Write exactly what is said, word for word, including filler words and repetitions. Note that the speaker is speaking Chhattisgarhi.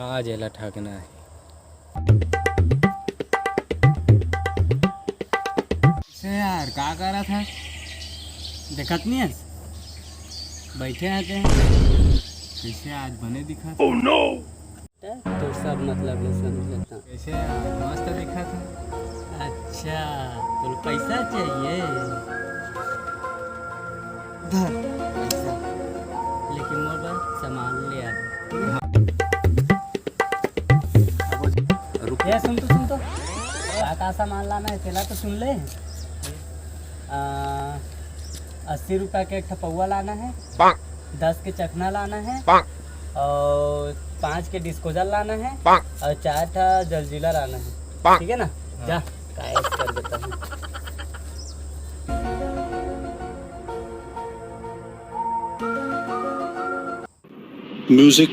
आज एला ठगना हे। से यार, का करत हे? देखत नहीं हस? बैठे हे ते। कैसे आज बने दिखत हे? Oh no! तोर सब मतलब ले समझ लेता। कैसे यार, मस्त दिखत हे। अच्छा, तोला पैसा चाहिए? धर पैसा, लेकिन मोर बर सामान ले आ। रुक। ए, सुन तो, सुन तो, का, का सामान लाना हे, तेला तो सुन ले। आ, अस्सी रुपया के एक ठा पौवा लाना हे, दस के चखना लाना हे, अउ पाँच के डिस्पोजल लाना हे, अउ चार ठा जलजीरा लाना हे। ठीक हे ना? जा, कैश कर देता हूँ। Music.